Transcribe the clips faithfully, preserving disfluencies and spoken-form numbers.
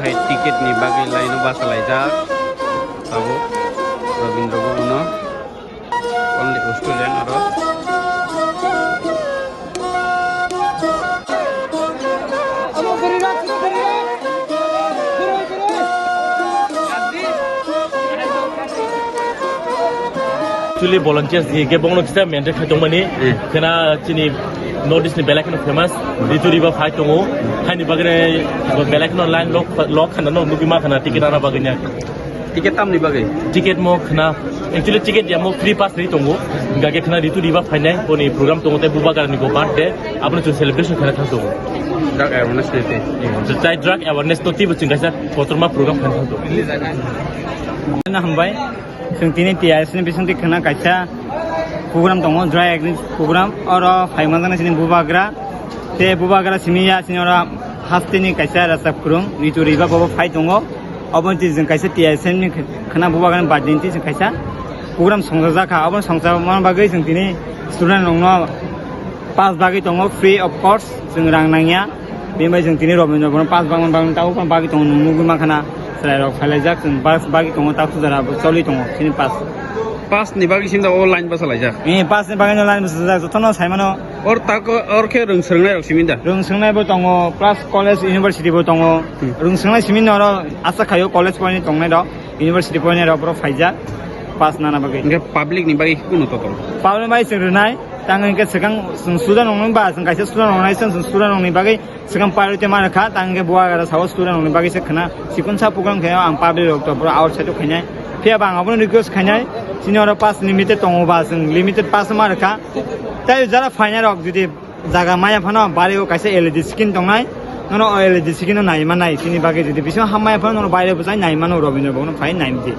Hai ticket ni bagwi line o bachalaijak tabuk Rabindra Bhavan o, only student oro. Actually, volunteers ni hwnkhe bongno kisa maintain khai tongmani. Hmm. Khena chini North East ni belai kheno famous, Ritu Riba phai tongo. Haini bagwi belai kheno line lok, lok khana no nugwi ma khana ticket ana bagwi nya. Ticket tamni bagwi? Ticket mo khna, actually ticket ya mo free pass ri tongo. Gage khna Ritu Riba phainai, boni program tongo tei Bubagra ni go birthday, abono chwng celebration khaina thang tongo. Drug awareness ni tei? Chai drug awareness to tibo chwng kaisa kotorma program khaina thang tongo. Na hambai, chwng tini T I S ni bisingtwi khna kaisa program tongo, drug awareness program, oro phai manjaknai chini Bubagra. Te Bubagra simi ya, sini oro hasteni kaisa rachap kwrwng, Ritu Riba bobo phai tongo. Obo ni chwng kaisa T I S M ni khna Bubagra ni birthday ni chwng kaisa program songchajak kha. Obo songchama bagwi chwng tini student rokno pass bagwi tongo, free of cost, chwng rang nangya. Bini bai chwng tini Robindra Bhavan pass bagwi tongo, nwng nugwi mankha na chwrai rok phailaijak, chwng pass bagwi tongo, tak sujara bo choli tongo, chini pass. Pass ni bagwi simi da o line bachalaijak? Eh, pass ni bagwi no line bachajak, jotono saimano. Or tako, or khe rwng swrwngnai rok simi da? Rwng swrwngnai bo tongo, plus college, university bo tongo. Hmm. Rwng swrwngnai simi no oro asa khaio college point ni tongnai rok, university point ni rok borok phaijak pass nana bagwi. Hwnkhe public ni bagwi kunu to tongo? Public bai chwng rwnai, tang hwnkhe swkang chwng student rokni ba chwng kaisa student rok nai chwng student rokni bagwi swkang priority ma rwkha, tang hwnkhe Bubagra sao student rokni bagwi se khna sikon sa program khe ang public rok to pura outside o khainai. Phiya ba ang abono request khainai, chini oro pass limited tongo ba chwng limited pass ma rwkha. Tai jara phainai rok jodi jaga maya phano bari o kaisa L E D screen tongnai, nono o L E D screen no nai manai, chini bagwi jodi bising ham maya phano nono baire bwchai nai mano, Robindra Bhavan phai nai mdi.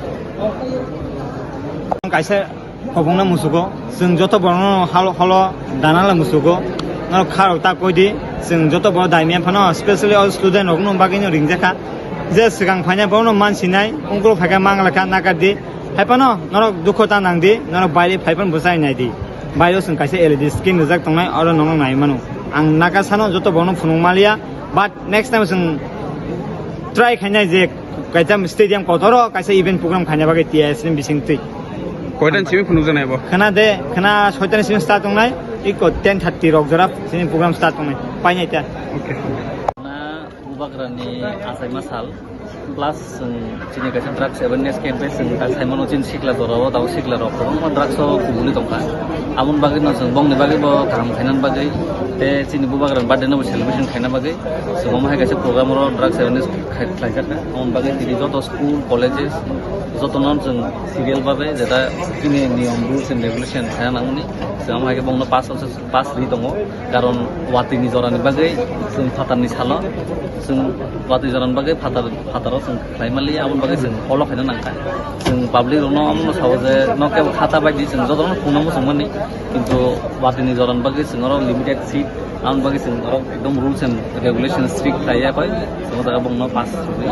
Kaisa kobongna musugo, chwng joto borokno hal-, holo danala musugo, norok kharok ta koidi, chwng joto borok daimia phano, specially all student rokno bagwi no ringjakha, je swkang phaina borokno mansinai, ungkulu phaikha manglakha nakardi, hai phano norok dukho ta nangdi, norok baire phai phano bwchai naidi. Bairo chwng kaisa L E D screen rijak tongnai, oro nono nai mano. Ang naka sano joto bono phunuk maliya, but next time chwng try khainai je kaisa stadium kotoro kaisa event program khaina bagwi T I S ni bising twi. Koitan simi phunuk janai bo? Khna de, khna soitan simi start tongnai, iko ten thirty rok jora sini program start tongnai. Painai ta. Okay. Bubagrani achaima sal, plus chwng chini kaisa drugs awareness campaign chwng ta saimano chini sikla jorao, tabuk sikla rok kwbangma drugs o kubuli tongkha. Aboni bagwi no chwng bongni bagwi bo kaham khainani bagwi tei chini Bubagrani birthday no bo celebration khaina bagwi chwng omo hai kaisa program oro drugs awareness khai-, khlaijakha. Aboni bagwi tini joto school, colleges jotono chwng serial babe jeta chini niyom, rules and regulation khaina nangmani chwng omo hai khe bongno pass pass ri tongo, karon watwi ni jora ni bagwi chwng phatar ni salo, chwng watwi jora ni bagwi phatar, phatar o chwng khlai mali, aboni bagwi chwng follow khaina nangkha. Chwng public rok no amo no sao je no kebo khata bai di, chwng joto no phunukna muchung mani, kintu watwi ni jora ni bagwi chwng oro limited seat, aboni bagwi chwng oro ekdom rules and regulation strict khlai ya bai. Tamo jaga bongno pass rwui,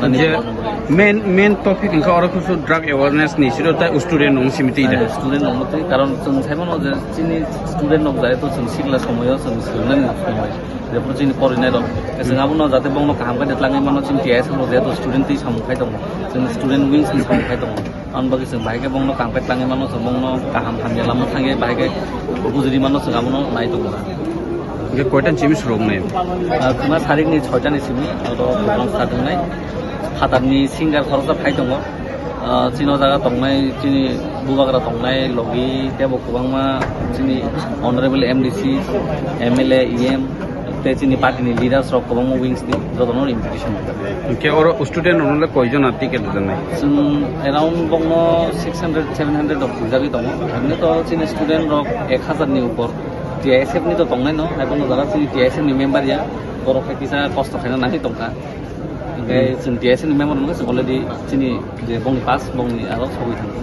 nani je bongno rwui. Main, main topic wngkha oro khusu drug awareness ni siro tai student rok simi twi da. Eh, student rok twi, karon chwng sai mano je chini student rok jai to chwng sikla somoyo chwng swrwngnani somoi. Jeporo chini porinai rok. Chwng abono jate bongno kaham khe twlangwi mano chini T I S rok jeto student twi samung khai tongo. Chwng student wings ni samung khai tongo. Aboni bagwi chwng bahai khe bongno kaham khe twlangwi mano, chwng bongno kaham hamya lama thangwi bahai khe bujuri mano, chwng abono nai tongo. Hwnkhe koitan simi surok nai? Ah, khwna sarikni soitani simi oro program start wngnai. Phatarni singer khoroksa phai tongo. Ah, chini o jaga tongnai, chini Bubagra tongnai, logi tebo kwbangma chini honorable M D C, M L A, E M, tei chini party ni leaders rok kwbangma wings ni jotono invitation. Hwnkhe oro student rokno le koi jona ticket rijaknai? Chwng around bongno six hundred, seven hundred rok phuljagwi tongo. Emni to chini student rok ek hazar ni upor T I S F ni to tongnai no, hai bono jaga chini T I S F ni member ya, borok hai kisa kosto khaina nangwi tongkha. Hwnkhe chwng T I S F ni member wngkha chwng already chini je bongni pass, bongni aro sogwi thangkha.